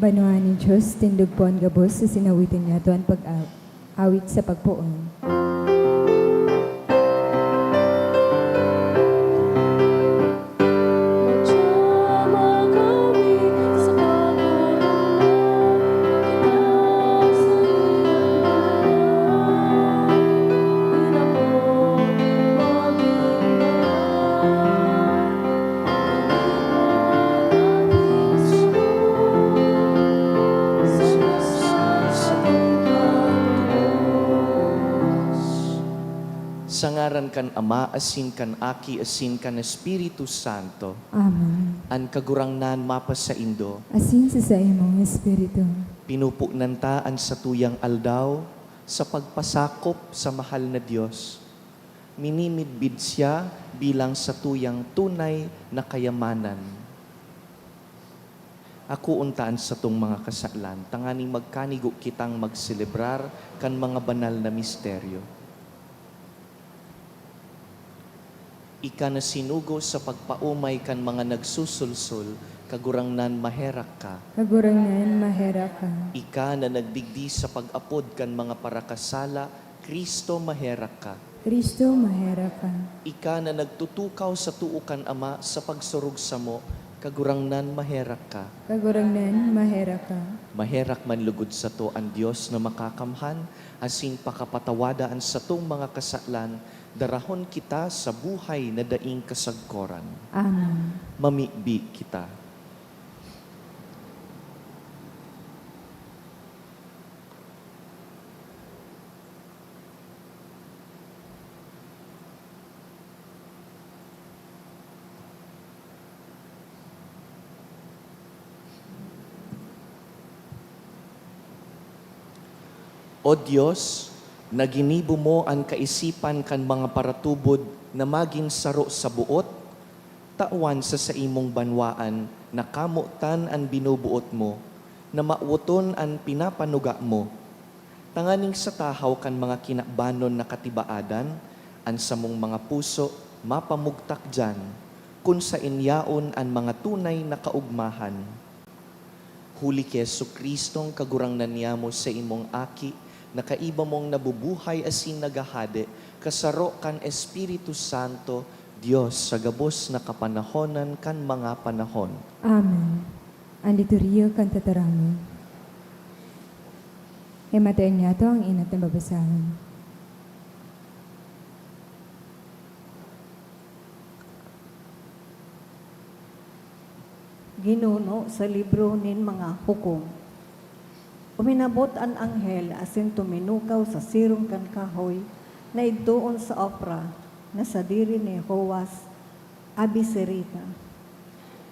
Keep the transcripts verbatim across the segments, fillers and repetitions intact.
Banwaan nin Dios, tindog po an gabos sa sinawitan niyato an pag-awit sa pagpoon. Sa ngaran kan Ama, asin kan Aki, asin kan Espiritu Santo. Amen. An Kagurangnan mapasaindo. Asin sa saimong espiritu. Pinupunan ta an satuyang aldaw sa pagpasakop sa mahal na Dios. Minimidbid siya bilang satuyang tunay na kayamanan. Akoon ta an satong mga kasalan, tanganing magkanigo kitang magselebrar kan mga banal na misteryo. Ika na sinugo sa pagpaomay kan mga nagsusulsol, Kagurangnan, maherak ka. Kagurangnan, maherak ka. Ika na nagdigdi sa pag-apod kan mga parakasala, Cristo, maherak ka. Cristo, maherak ka. Ika na nagtutukaw sa too kan Ama sa pagsurog samo, Kagurangnan, maherak ka. Kagurangnan, maherak ka. Maherak man lugod sato an Dios na makakamhan, asin pakapatawada an satong mga kasalan, darahon kita sa buhay na daing kasagkoran. Amen. Mamibi kita. O Dios, na ginibo mo an kaisipan kan mga paratubod na magin saro sa boot, tawan sa saimong banwaan na kamotan an binoboot mo, na mawoton an pinapanuga mo, tanganing sa tahaw kan mga kinabanon na katibaadan, an samong mga puso mapamugtak diyan, kun saen yaon an mga tunay na kaogmahan. Huli ki Jesu-Cristong Kagurangnan niyamo, saimong Aki, na kaiba mong nabubuhay asin naghahade, kasaro kan Espiritu Santo, Dios sa gabos na kapanahonan kan mga panahon. Amen. An liturhiya kan tataramon. Himatayan niyato an enot na babasahon. Ginuno sa libro nin mga hukom. Uminabot an anghel asin tuminukaw sa sirong kan kahoy na idtoon sa Ofra, na sadiri ni Joas, Abiezrita.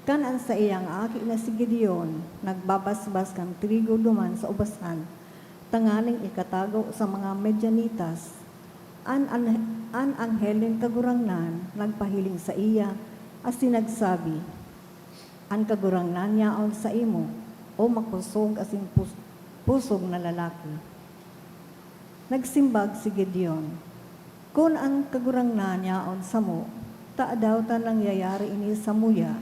Kan an saiyang aki na si Gideon nagbabasbas kan trigo duman sa ubasan, tanganing ikatago sa mga Midianitas, an, an, an anghel nin Kagurangnan nagpahiling saiya asin nagsabi, "An Kagurangnan yaon saimo, o makosog asin pus-, pusog na lalaki." Nagsimbag si Gideon, "Kun an Kagurangnan yaon samo, tadaw ta nangyayari ini samuya?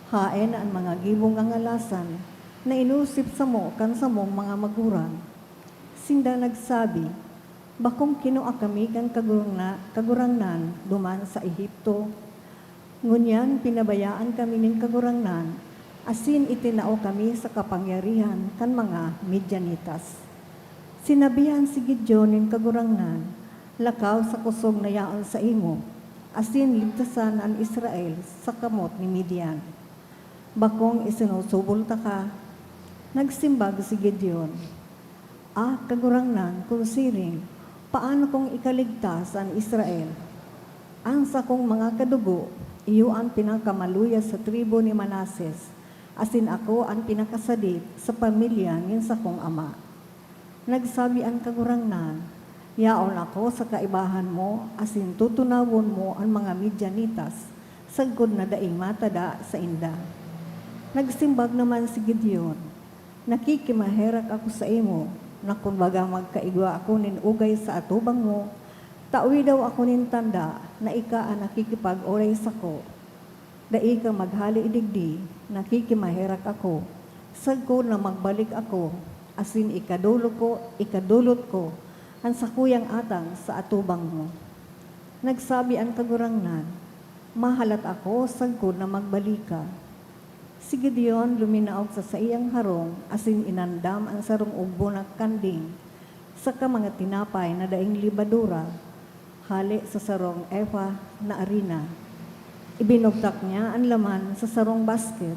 Haen an mga gibong ngangalasan na inosip samo kan samong mga magurang." Sinda nagsabi, "Bakong kinua kami kan Kagurangna-, Kagurangnan duman sa Egipto. Ngunyan pinabayaan kami nin Kagurangnan, asin itinao kami sa kapangyarihan kan mga Midianitas." Sinabihan si Gideon nin Kagurangnan, "Lakaw sa kosog na yaon saimo, asin ligtasan an Israel sa kamot ni Midian. Bakong isinusubol taka?" Nagsimbag si Gideon, "Ah, Kagurangnan, kun siring, paano kong ikaligtas an Israel? An sakong mga kadugo, iyo an pinakamaluya sa tribu ni Manases, asin ako an pinakasadit sa pamilya nin sakong ama." Nagsabi an Kagurangnan, "Yaon ako sa kaibahan mo, asin tutunawon mo an mga Midianitas, sagkod na daing matada sainda." Nagsimbag naman si Gideon, "Nakikimaherak ako saimo, na kun baga magkaigwa ako nin ugay sa atubang mo, tawi daw ako nin tanda na ika an nakikipag-oray sako. Dai ka maghale digdi, nakikimaherak ako. Sagkod na magbalik ako, asin ikadolok ko, ikadolot ko an sakuyang atang sa atubang mo." Nagsabi an Kagurangnan, "Mahalat ako sagkod na magbalik ka." Si Gideon luminaog sa saiyang harong asin inandam an sarong ugbo na kanding saka mga tinapay na daing lebadura hale sa sarong efa na arina. Ibinugtak niya an laman sa sarong basket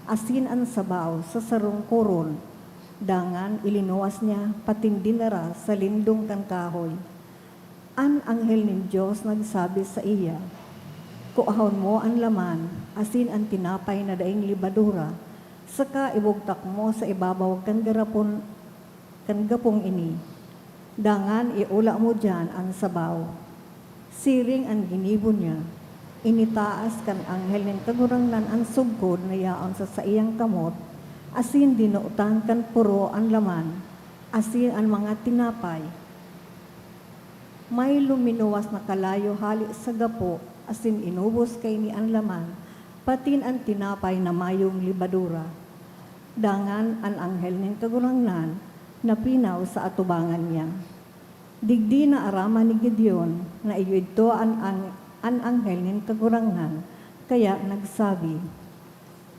asin an sabaw sa sarong koron. Dangan ilinuwas niya patin dinara sa lindong kan kahoy. An anghel nin Dios nagsabi saiya, "Kuahon mo an laman asin an tinapay na daing lebadura, saka ibugtak mo sa ibabaw kan garapon, kan gapong ini. Dangan iula mo diyan an sabaw." Siring an ginibo niya. Initaas kan anghel nin Kagurangnan an sugkod na yaon sa saiyang kamot, asin dinotan kan poro an laman asin an mga tinapay. May luminuwas na kalayo hale sa gapo, asin inubos kaini an laman, patin an tinapay na mayong lebadura. Dangan an anghel nin Kagurangnan napinaw sa atubangan niya. Digdi naaraman ni Gideon na iyo idto an, ang, an anghel nin Kagurangnan, kaya nagsabi,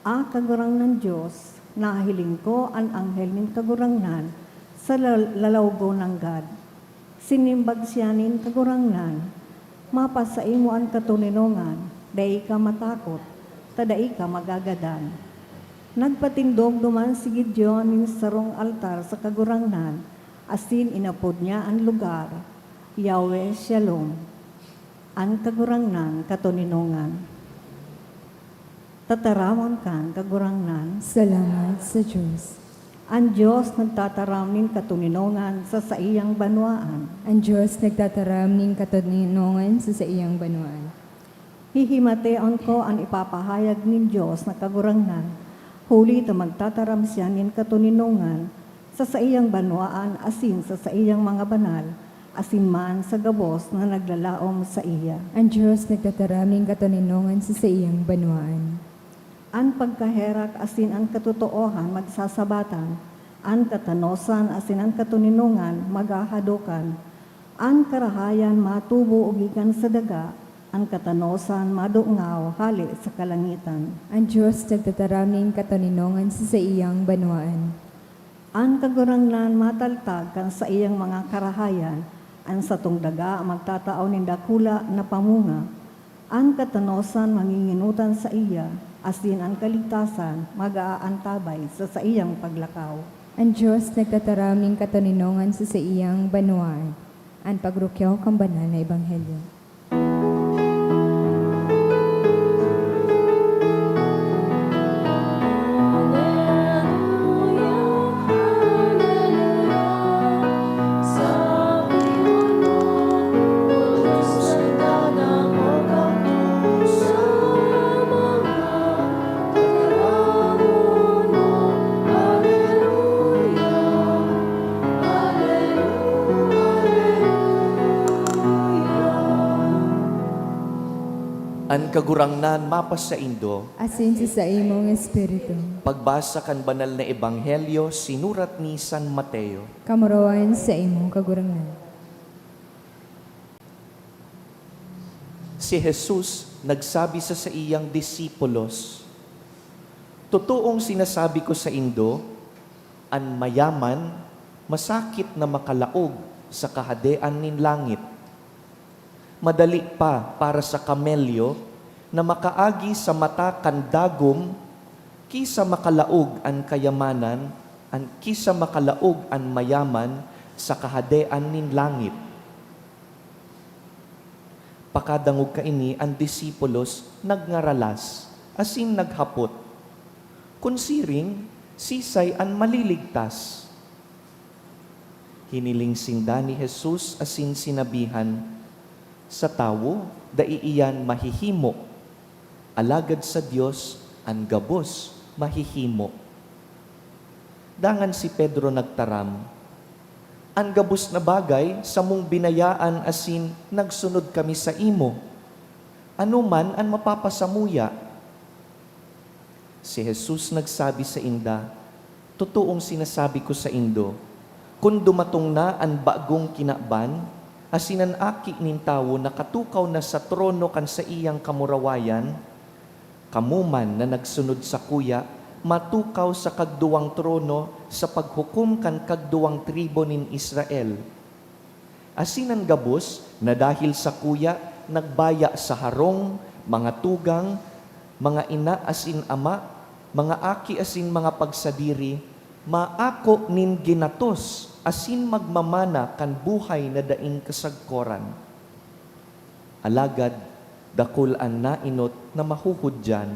"Ah, Kagurangnan Dios, nahiling ko an anghel nin Kagurangnan sa la-, lalawgon nanggad." Sinimbag siya nin Kagurangnan, "Mapa saimo an katoninongan, dai ka matakot, ta dai ka magagadan." Nagpatindog duman si Gideon nin sarong altar sa Kagurangnan, asin inapod niya an lugar, Yahweh Shalom, an Kagurangnan katoninongan. Tataramon kan Kagurangnan. Salamat sa Dios. An Dios nagtataram nin katoninongan sa saiyang banwaan. An Dios nagtataram nin katoninongan sa saiyang banwaan. Hihimateon ko an ipapahayag nin Dios na Kagurangnan, huli ta magtataram siya nin katoninongan sa saiyang banwaan asin sa saiyang mga banal, asin man sa gabos na naglalaom saiya. An Dios nagtataram nin katoninongan sa saiyang banwaan. An pagkaherak asin an katotoohan magsasabatan, an katanosan asin an katoninongan maghahadokan. An karahayan matubo gikan sa daga, an katanosan madungaw hale sa kalangitan. An Dios nagtataram nin katoninongan sa saiyang banwaan. An Kagurangnan mataltag kan saiyang mga karahayan, an satong daga magtatao nin dakula na pamunga. An katanosan manginginutan saiya, asin an kaligtasan mag-aantabay sa saiyang paglakaw. An Dios nagtataram nin katoninongan sa saiyang banwaan. An pagrukyaw kan banal na ebanghelyo. An Kagurangnan mapasaindo. Asin sa saimong espiritu. Pagbasa kan Banal na Ebanghelyo sinurat ni San Mateo. Kamuroan saimo, Kagurangnan. Si Jesus nagsabi sa saiyang disipulos, "Totoong sinasabi ko saindo, an mayaman masakit na makalaog sa Kahadean nin langit. Madali pa para sa kamelyo na makaagi sa mata kan dagom ki sa makalaog an kayamanan, an, ki sa makalaog an mayaman sa Kahadean nin langit." Pakadangog kaini, an disipulos nagngaralas asin naghapot, "Kun siring, sisay an maliligtas?" Hiniling sinda ni Jesus asin sinabihan, "Sa tawo, dai iyan mahihimo, alagad sa Dios, an gabos mahihimo." Dangan si Pedro nagtaram, "An gabos na bagay samong binayaan asin nagsunod kami saimo. Ano man an mapapasamuya?" Si Jesus nagsabi sainda, Totoong sinasabi ko saindo, kun dumatong na an bagong kinaban, asin an Aki nin Tawo nakatukaw na sa trono kan saiyang kamurawayan, kamo man na nagsunod sakuya matukaw sa kagduwang trono sa paghukom kan kagduwang tribu nin Israel. Asin an gabos na dahil sakuya nagbaya sa harong, mga tugang, mga ina asin ama, mga aki asin mga pagsadiri, maako nin ginatos asin magmamana kan buhay na daing kasagkoran. Alagad dakul an naenot na mahuhudyan,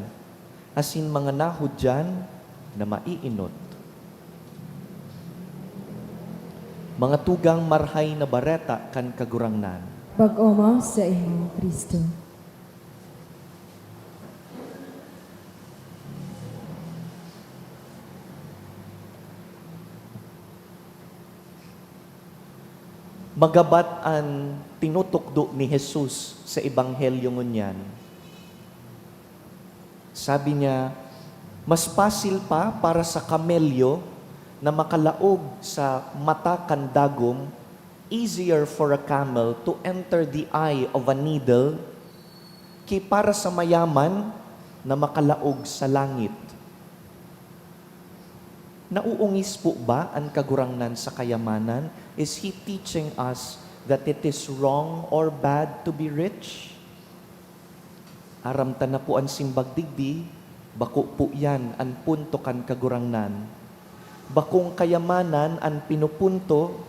asin mga nahudyan na maienot. Mga tugang, Marahay na Bareta kan Kagurangnan. Pag-oma sa imo, Cristo. Magabat an tinutukdo ni Jesus sa Ebanghelyo ngunyan. Sabi niya, "Mas pasil pa para sa kamelyo na makalaog sa mata kan dagom, easier for a camel to enter the eye of a needle, ki para sa mayaman na makalaog sa langit." Nauungis po ba an Kagurangnan sa kayamanan? Is He teaching us that it is wrong or bad to be rich? Aram ta na po an simbag digdi, bako po yan an punto kan Kagurangnan. Bakong kayamanan an pinupunto,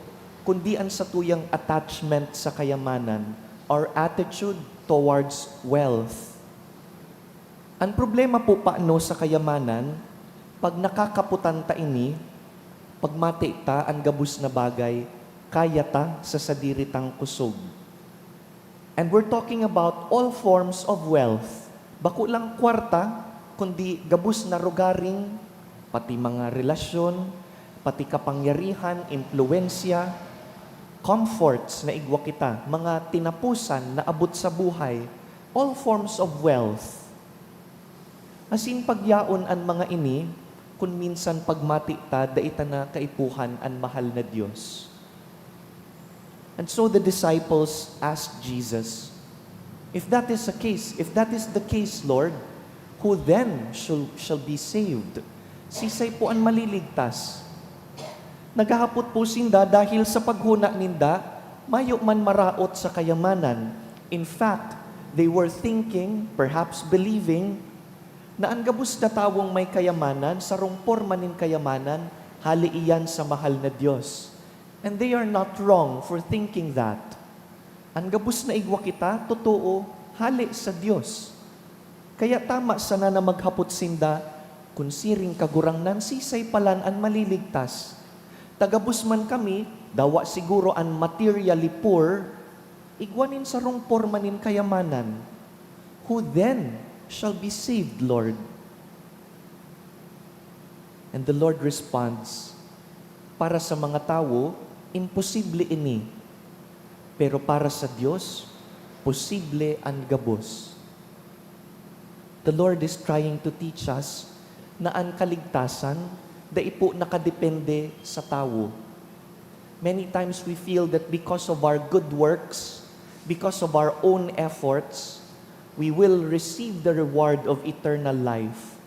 kundi an satuyang attachment sa kayamanan, our attitude towards wealth. An problema po paano sa kayamanan, pag nakakaputan ta ini, pag mati ta an gabos na bagay, kaya ta sa sadiri tang kusog. And we're talking about all forms of wealth. Bako lang kwarta, kundi gabos na rogaring, pati mga relasyon, pati kapangyarihan, impluwensya, comforts na igwa kita, mga tinapusan na abot sa buhay, all forms of wealth. Asin pagyaon an mga ini, kun minsan pagmati ta, dai ta na kaipuhan an mahal na Dios. And so the disciples asked Jesus, "If that is the case, if that is the case, Lord, who then shall, shall be saved?" Sisay po an maliligtas? Naghahapot po sinda dahil sa paghona ninda, mayo man maraot sa kayamanan. In fact, they were thinking, perhaps believing, na an gabos na tawong may kayamanan, sarong porma nin kayamanan, hale iyan sa mahal na Dios. And they are not wrong for thinking that. An gabos na igwa kita, totoo, hale sa Dios. Kaya tama sana na maghapot sinda, "Kun siring, Kagurangnan, sisay palan an maliligtas? Ta gabos man kami, dawa siguro an materially poor, igwa nin sarong porma nin kayamanan. Who then shall be saved, Lord?" And the Lord responds, "Para sa mga tawo, imposible ini, pero para sa Dios, posible an gabos." The Lord is trying to teach us na an kaligtasan dai po nakadepende sa tawo. Many times we feel that because of our good works, because of our own efforts, we will receive the reward of eternal life.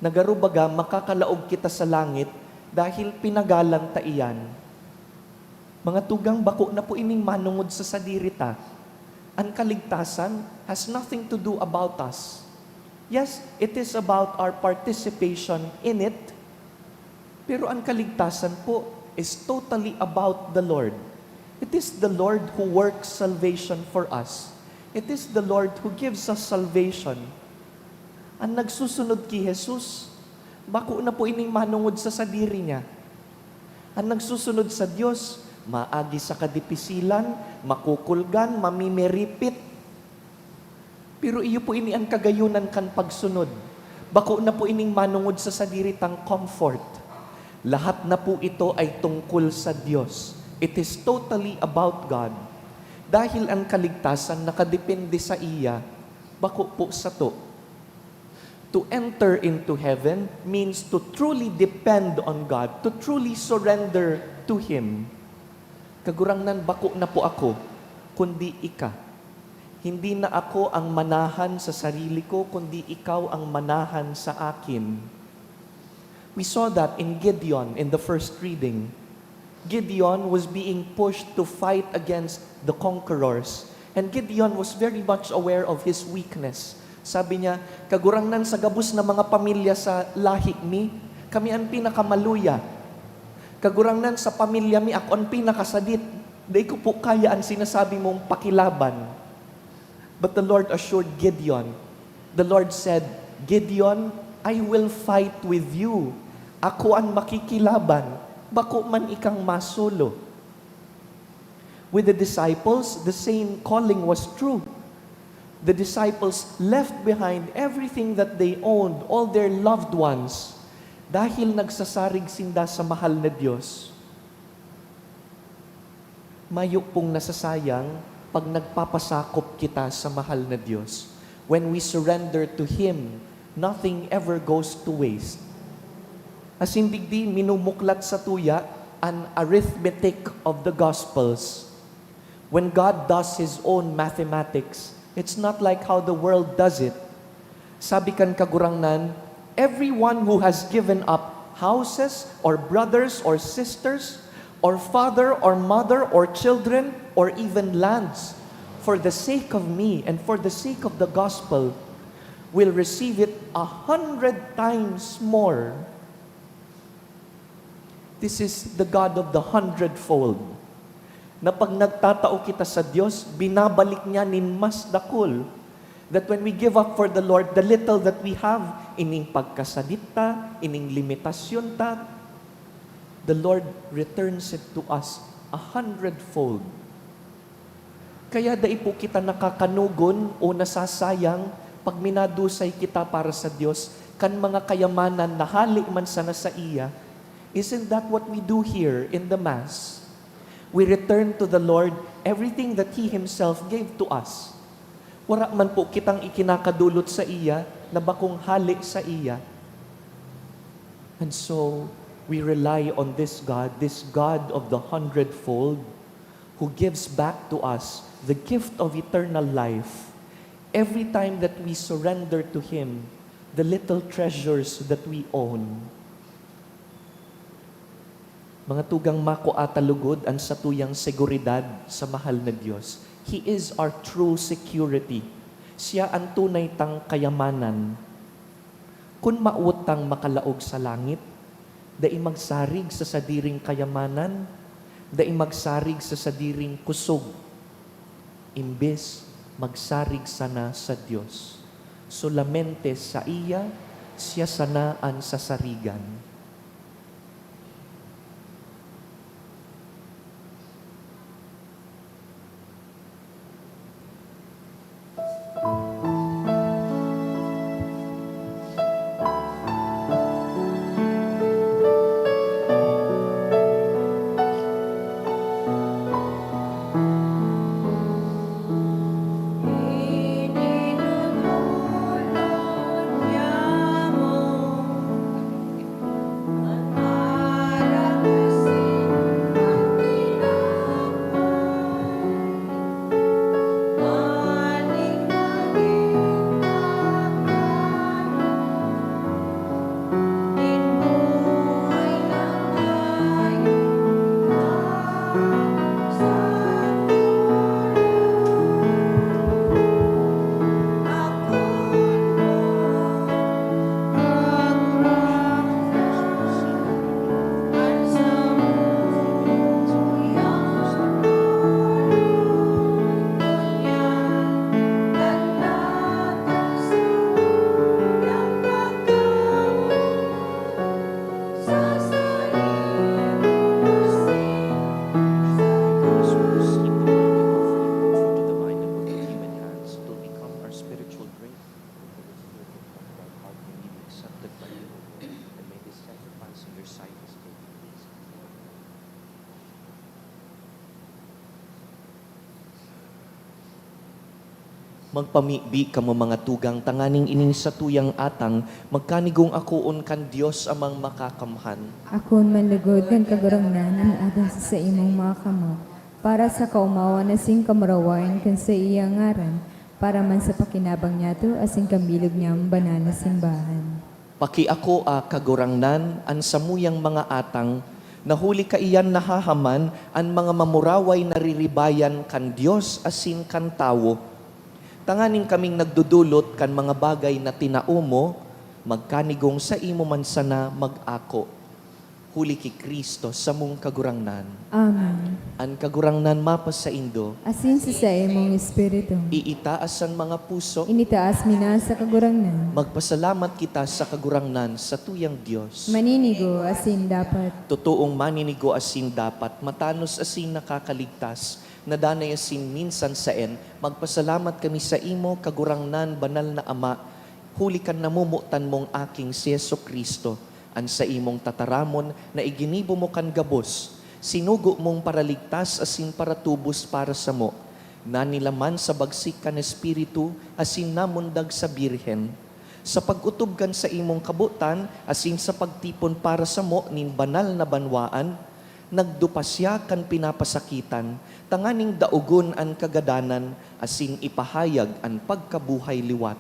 Na garo baga makakalaog kita sa langit dahil pinagalan ta iyan. Mga tugang, bako na po ining manongod sa sadiri ta. An kaligtasan has nothing to do about us. Yes, it is about our participation in it, pero an kaligtasan po is totally about the Lord. It is the Lord who works salvation for us. It is the Lord who gives us salvation. An nagsusunod ki Jesus, bako na po ining manongod sa sadiri niya. An nagsusunod sa Dios, maagi sa kadipisilan, makukulgan, mamimiripit. Pero iyo po ini an kagayonan kan pagsunod. Bako na po ining manongod sa sadiri tang comfort. Lahat na po ito ay tungkol sa Dios. It is totally about God. Dahil an kaligtasan nakadepende sa iya, bako po sato. To enter into heaven means to truly depend on God, to truly surrender to Him. "Kagurangnan, bako na po ako, kundi ika. Hindi na ako ang manahan sa sarili ko, kundi ikaw ang manahan sa akin." We saw that in Gideon in the first reading. Gideon was being pushed to fight against the conquerors. And Gideon was very much aware of his weakness. Sabi niya, "Kagurangnan, sa gabos na mga pamilya sa lahi mi, kami an pinakamaluya. Kagurangnan, sa pamilya mi, ako an pinakasadit. Dai ko po kaya an sinasabi mong pakilaban." But the Lord assured Gideon. The Lord said, "Gideon, I will fight with you. Ako an makikilaban, bako man ikang masolo." With the disciples, the same calling was true. The disciples left behind everything that they owned, all their loved ones, dahil nagsasarig sinda sa mahal na Diyos. Mayo pong nasasayang pag nagpapasakop kita sa mahal na Diyos. When we surrender to Him, nothing ever goes to waste. Asin digdi, minumuklat satuya an arithmetic of the Gospels. When God does His own mathematics, it's not like how the world does it. Sabi kan Kagurangnan, "Everyone who has given up houses, or brothers, or sisters, or father, or mother, or children, or even lands, for the sake of me and for the sake of the gospel, will receive it a hundred times more." This is the God of the hundredfold. Na pag nagtatao kita sa Dios, binabalik niya nin mas dakul. That when we give up for the Lord, the little that we have, ining pagkasadit ta, ining limitasyon ta, the Lord returns it to us a hundredfold. Kaya dai po kita nakakanugon o nasasayang pag minadusay kita para sa Dios kan mga kayamanan na hale man sana saiya. Isn't that what we do here in the Mass? We return to the Lord everything that He Himself gave to us. Wara man po kitang ikinakadulot saiya na bakong hale saiya. And so, we rely on this God, this God of the hundredfold, who gives back to us the gift of eternal life every time that we surrender to Him the little treasures that we own. Mga tugang, makua ta lugod an satuyang seguridad sa mahal na Dios. He is our true security. Siya an tunay tang kayamanan. Kun mawot tang makalaog sa langit, dai magsarig sa sadiring kayamanan, dai magsarig sa sadiring kusog, imbes magsarig sana sa Dios. Solamente saiya, siya sana an sasarigan. Magpamibi kamo, mga tugang, tanganing ining satuyang atang magkanigong akoon kan Dios Amang Makakamhan. Akoon man lugod kan Kagurangnan an atang sa saimong mga kamot, para sa kaomawan asin kamurawayan kan saiyang ngaran, para man sa pakinabang niyato asin kan bilog niyang banal na simbahan. Pakiakoa, Kagurangnan, an samuyang mga atang, na huli kaiyan nahahaman an mga mamuraway na riribayan kan Dios asin kan tawo. Tanganing kaming nagdodolot kan mga bagay na tinao mo, magkanigong saimo man sana mag-ako. Huli ki Cristo, samong Kagurangnan. Amen. An Kagurangnan mapasaindo. Asin sa saimong espiritu. Iitaas an mga puso. Initaas mi na sa Kagurangnan. Magpasalamat kita sa Kagurangnan, satuyang Dios. Maninigo asin dapat. Totoong maninigo asin dapat, matanos asin nakakaligtas, na danay asin minsan saen, magpasalamat kami saimo, Kagurangnan, banal na Ama, huli kan namomotan mong Aking si Jesu-Cristo, an saimong tataramon na iginibo mo kan gabos, sinugo mong paraligtas asin paratubos para samo, nanilaman sa bagsik kan Espiritu asin namundag sa Birhen. Sa pag-otob kan saimong kabotan asin sa pagtipon para samo nin banal na banwaan, nagdupa siya kan pinapasakitan, tanganing daogon an kagadanan asin ipahayag an pagkabuhay liwat.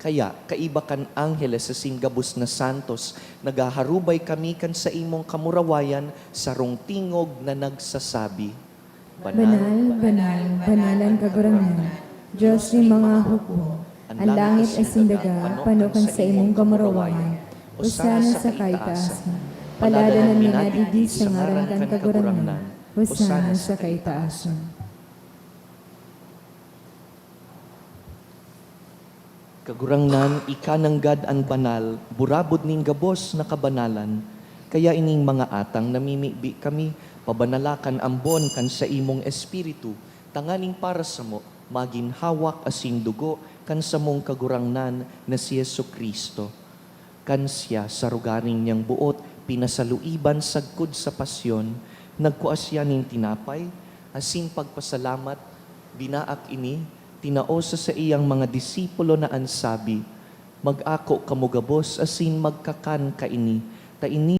Kaya, kaiba kan angheles asin gabos na santos, naghaharubay kami kan saimong kamurawayan, sarong tingog na nagsasabi, Banal, banal, banal an Kagurangnan, Dios nin mga hukbo. An langit asin daga pano kan saimong kamurawayan. Hosana sa kaitaasan. Paladan an minadidi sa ngaran kan Kagurangnan. Hosana sa kaitaasan. Kagurangnan, ika nanggad an banal, burabod nin gabos na kabanalan. Kaya ining mga atang namimibi kami, pabanala kan ambon kan saimong Espiritu, tanganing para samo magin hawak asin dugo kan samong Kagurangnan na si Jesu-Cristo. Kan siya sa rogaring niyang boot pinasaluiban sagkod sa pasyon, nagkua siya nin tinapay, asin pagpasalamat, binaak ini, tinao sa saiyang mga disipulo na an sabi, "Mag-ako kamo gabos asin magkakan kaini, ta ini